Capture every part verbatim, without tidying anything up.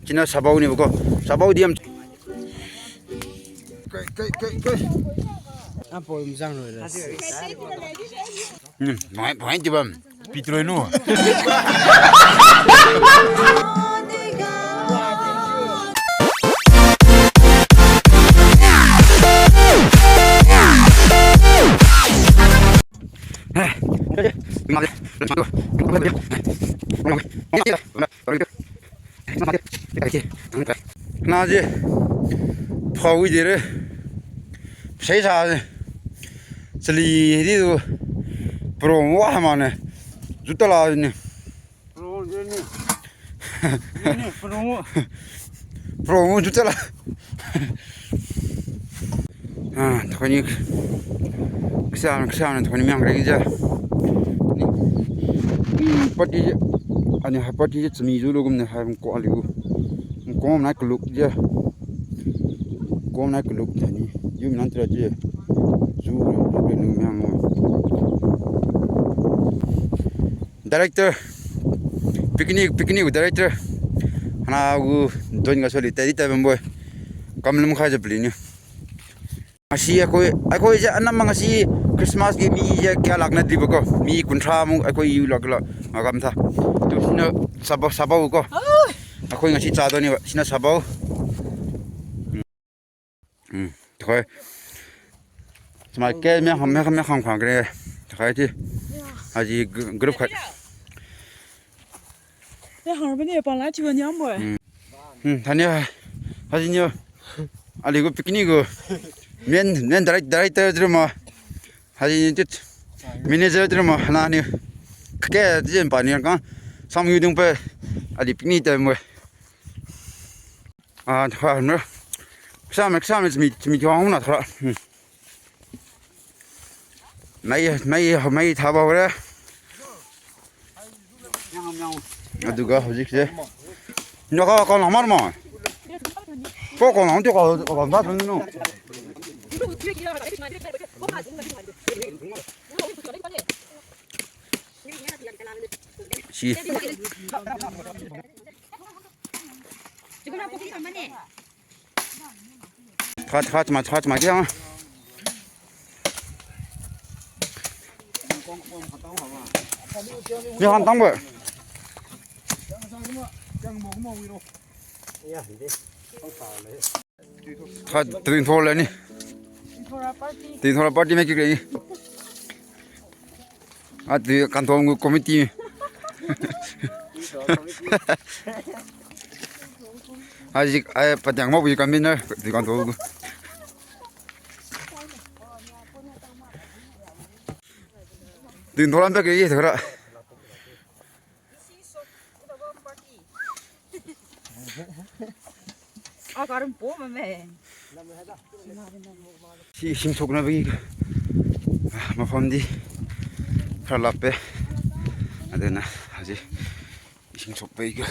Sina sabao nibo ko. Sabao diam. Kai, kai, kai, kai. Apo mzang roi la. Hmm, bangai, bangai tibam. Pitroi nu. Naji, phao wi dire. Sai sa. Chali di tu. Pro mo ha mane. Juta la ni. Pro ni. Ni, ni, pro mo. Pro mo juta la. Ah, thakani. Ksa, ksa na thakani miang reng ja. Ni. Party. Ani ha party chami ju lo gum ne ha ko aliu. Kom nai kuluk ja. Kom nai kuluk thani. Yu minan tra je. Ju lo lo ni miang. Director, picnic, picnic gu director. Hana gu don ga soli tadi tabam boi. Kam lum khai jabli ni. Ngasi akhoi, akhoi je anam ngasi Christmas gi mi je kya lakna dibo ko. Mi kunthra mu akhoi yu lak la ngagam tha. Tu sina sabo, sabo ko. Akhoi ngasi cha do ni ba, sina sabo. Hmm, thoi. Smai ke me ham, me ham, me ham khang kre. Thoi ti. Aji gr-, group khat. Ya, hang bani pa la chiwa nyam bo. Hmm. Hmm, thani ha. Haji nyo. Ali gu picnic gu. Men, men direct, director drama. Haji nyo tit. Manager drama. Na ni. Ke, jin pa ni kan. Sam yu dung pe. Ali picnic time we. Ah, thakha hamra. Ksa me, ksa me, mi, mi kiwang na thakha. Hmm. Mai, mai, mai thaba hore. Aduga hojik se. Nyo ka, ka lamar ma. Ko, ko lam ti ka, ka lam da no. Si. Tha, tha, tma, tha, tma, kia. Ni han tang bo. Tha, tring thol ni. Tring thol party mai ki kre. Atu kanthom gu committee. Aji, ai, patiang mo bui convener, atu kanthom gu. Din thoran ta ke ye thara. Ah, karum po mame. Si ising sokna bi, ah, mafam di khara lappe. Adena, haji ising sokpe ga,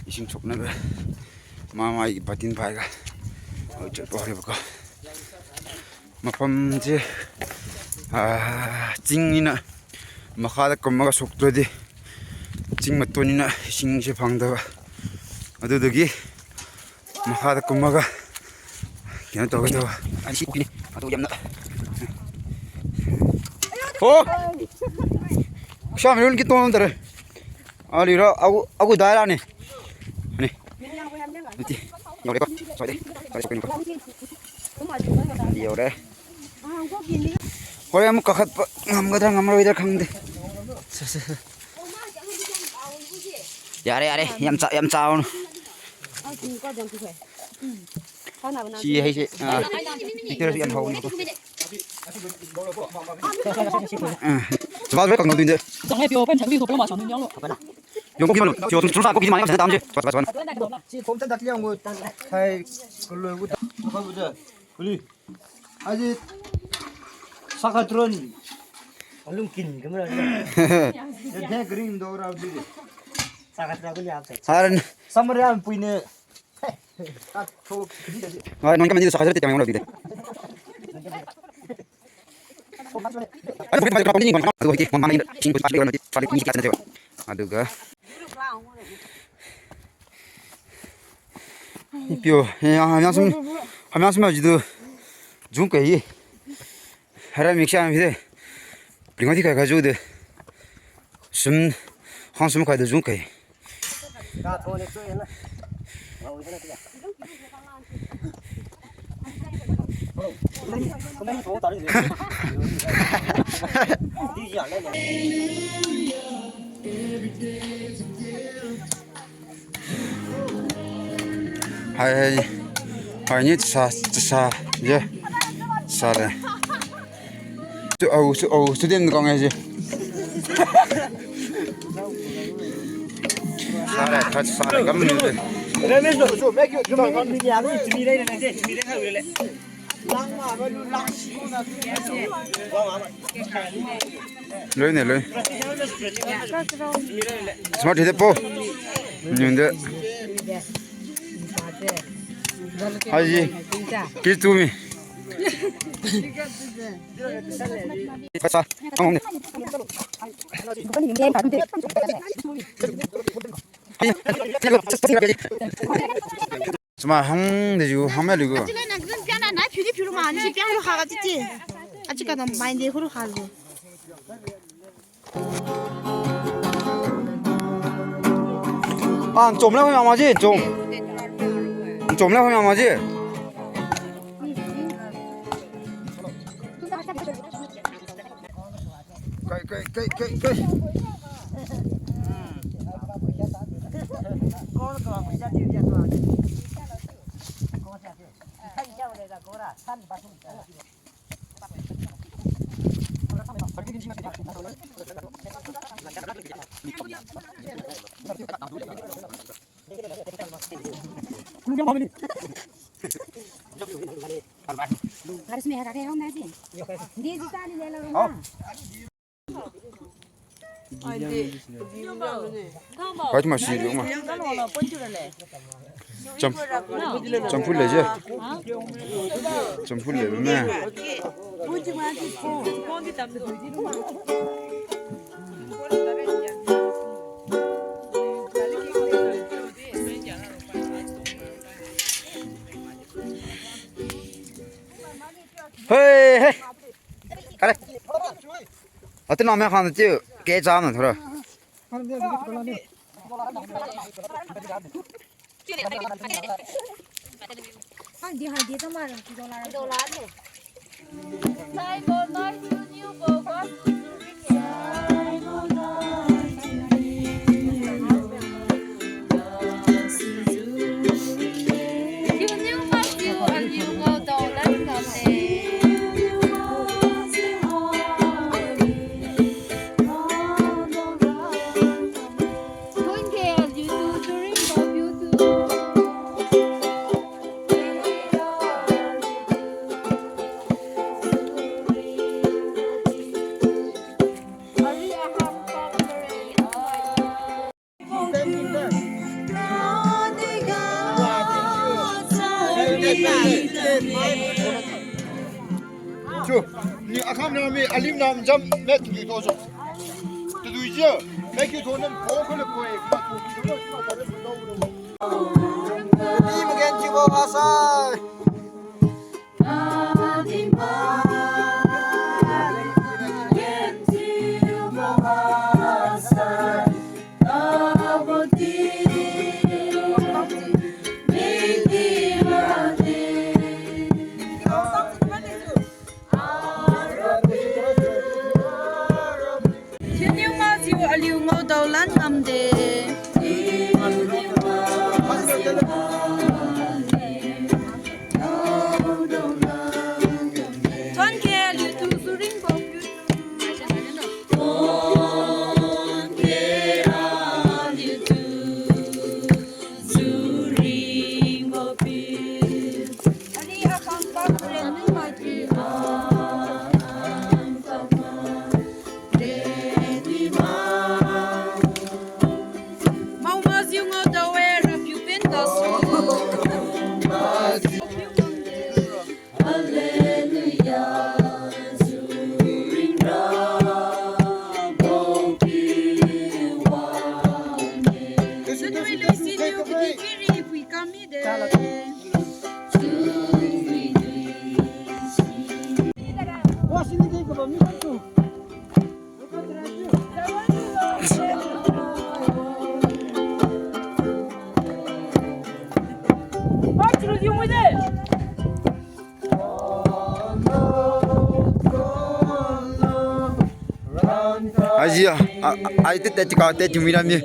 ising sokna ba, mamai batin pai ga, oi, chat pa ri ba ka. Mafam se, ah, ching ina, makha da kumma ga soktu di, ching matun ina ising se phangda ba. Adudagi, makha da kumma ga. Kena tau, tau. Ani si kini. Atu yamna. Oh! Ksam yun ki ton tare. Ali ra, aku, aku dai ra ni. Ni. Nanti. Yau re ko. Sai de. Sai de ko. Nanti yau re. Hore, amu kakhat pa, ngam gadra, ngam roi da khang de. Sa, sa, sa. Yare, yare, yam cha, yam cha. Si hai se, ah, picture si yam hao ni ko. Ah, sabal re kang dun de. Jang hai pio pen chang di ko pala ma chang dun yang lo. Yong ko ki ma lo, sio tum sa ko ki ma yam sa tam je. Sabal, sabal. Si kom ta dak liang ko. Hai, ko lo ko. Ko bu de. Kuli. Aji sakatron. Alung kin kamera. Jadi green do ra di. Sakatron ko liap sa. Haran. Samarian puine. Hai, non kami ni sakatron ti kami orang di. Aduh, kita kami ni, aduh, kita kami ni, sing pun pasti orang nanti, pasti ni kita nanti. Aduh, ga. Group lang. Pio, eh, hamyang sum, hamyang sum jidu, jung kai. Hara mik siam hide. Plinga di kai kaju de. Sum, hang sum kai de jung kai. Hai, hai. Hai ni sa, sa, ye. Sa le. Tu au, tu au, tu din kong ai je. Sa le, khat sa le, kam ni de. Loi ne, loi. Smart hide po. Nyun de. Aji. Kis tu mi. Sa, ang ne. Chuma hang de ju, hang me lu gu. Achila na gun piang na, na phiu di phiu lu ma, ni si piang lu ha ga ti ti. Achi ka dam mai de khu lu ha lu. Ah, chom la ma ji, chom. Chom la ma ji. Kai, kai, kai, kai, kai. Harus meh, harus meh, harus meh. Di, di, tali le la. Hai ma si lu ma. Cham, champhu le je. Champhu le me. Hey, hey. Kale. Atu na me khan tiu ke cha na thora. Hadi, hadi, tamar, dollar. Dollar ne. Chu, ni akham na mi alim nam jam met tu to so. Tadui jia, meki thonam khong khon le koi, katu kiu lo, katu kiu lo. Di magen jibo asai. Thiuniu majiu aliu ngao daolan ngamde. Thuon khe aliu tu suring bampiu. Mao majiu ngao dao-e, Rapiu pen gasu. Aji, a, a, ai te te tika te timi ram ye.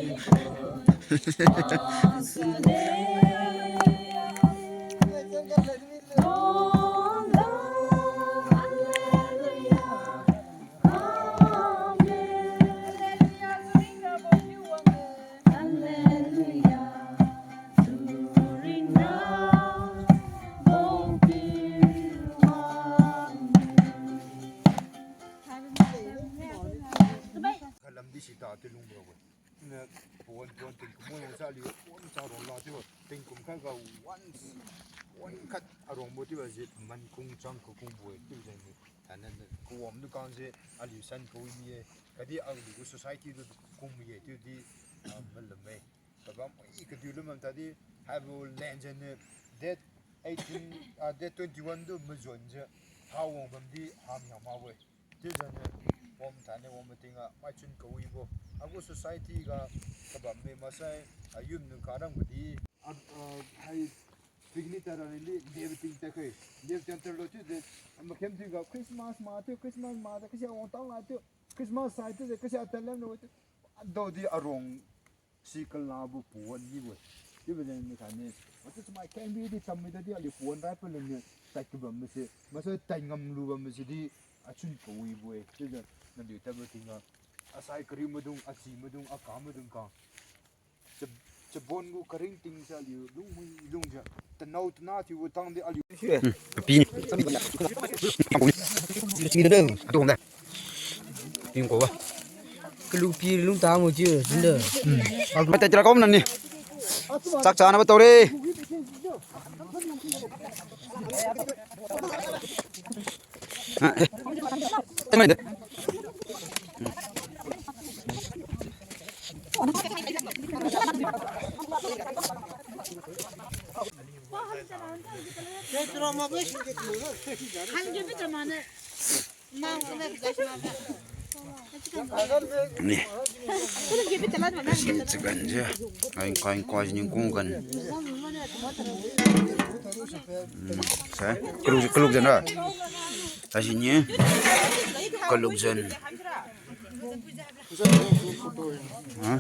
Khalam di sita te lung bra we. Na, puan, puan, tingkum mo sa liu, puan sa rong la tiu, tingkum khat ga once, puan khat arong bo tiu, aji man kung chang kakung bo, tiu jeng ni. Thainai, kuam du kang je, aliu san kawi mi ye, kadi aliu gu society du kung mi ye, tiu di, ah, malum me. Kabam i kadiu lum mam tadi, haibo len jen ni, date eighteen, ah, date twenty-one du majon je, ha wang bam di, ha mi ha ma we. Chiujiu niu, wang thainai wang mating ga, maichun kawibo. Agu society ga, kabam mi maksai, ayun nu karam gadi. A, a, hai, picnic tara rili, debe ting takhai. Debe ting tara lo chiujiu, makhem tingga Christmas ma chiu, Christmas ma chiu, kasi wang tang la chiu, Christmas sai chiujiu, kasi atan lam lo chiu. Adao di arong. Si kalabo puan nibo. Chiubo jeng ni kha ni. Maksai chamai kengbi di chammi dadi aliu puan rai palun ni. Tai kabam mase. Maksai tai ngam lu bam mase di. Achun kawibo-e. Chiujiu naliu tabo tingga. Asai kariu maidung, asi maidung, aka maidung ka. Cha-, chabon gu karing ting sa aliu lungwi lungjiu. Tanao tana thiubo tang di aliu. Hmm, pi ni. Pi ni ko ba. Kalu pi lung tang mo chiu, sinde. Hmm. Mai tai tira kom nani. Chak chana ba taure. Ah, eh. Tengah ni. Ni. Sing chigan je. Kain, kain, kain, sing kung kan. Hmm, sai. Kaluk, kaluk jan ra. Sai sini. Kaluk jan. Ha?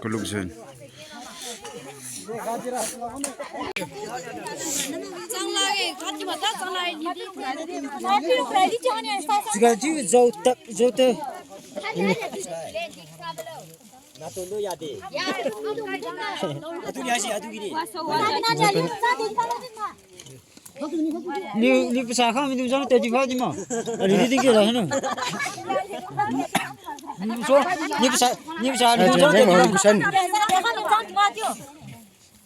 Kaluk jan. Siga jiu zau tak, zau te. Atu ni asi, atu gini. Liu, liu pasa khang mi dung jang thirty five di ma. Liu di tingki la hanu. Liu so, liu pasa, liu pasa, liu jang thirty five.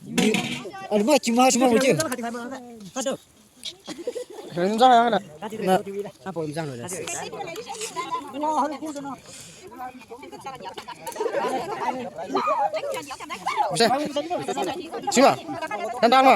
Liu, alma chima chima mo chiu. Liu jang yang na. Na, apa jang lo. Sima. Tantang ma.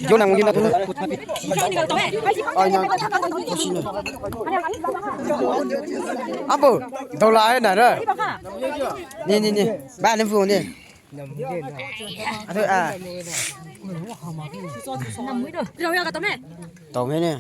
Yo nang di na tu. Ai na. Apo, daola hai na ra. Ni, ni, ni. Ba lim fu ni. Atu, ah. Tao me ni.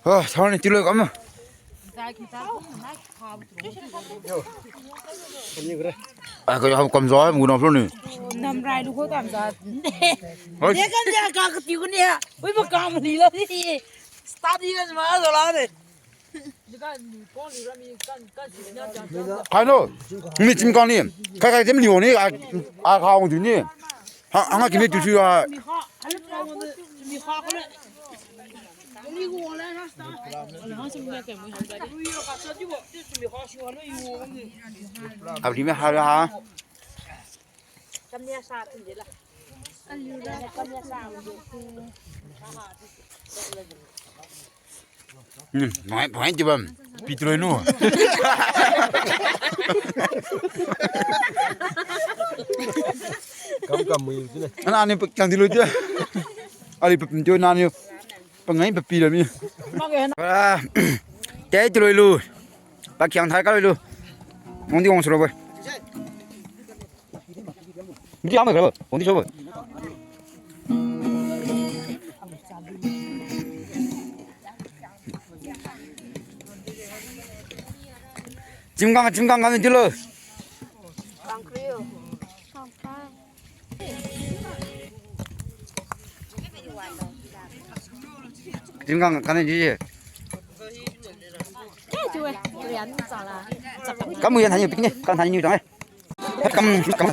Oh, thon ni tilo kama. Ah, ko ham kamza, muna flow ni. Namrai lu ko kamza. Oi. Dia kan dia ka kati ko ni ha. Ui, ma kam ni la ni. Study kan ma la ni. Khaino, mi chim kang ni. Khai khai tem liu ni, a, a khang di ni. Ha, hanga kimi tu su ha. Abdi me ha ha. Hmm, mai, mai di bam. Pi tu loi nu. Kam kam mui tu le. Ana ni pakang di loi tu. Ali pa pin tu na ni. Pangai pa pi la mi. Ah, te tu loi lu. Pakang thai ka loi lu. Wang di wang suro boy. Midi ang mai kara, kondi sobo. Chimgang, chimgang kami tilo. Chimgang kami tilo. Kamu yan hani picnic, kan hani ni tang eh. Kam, kam.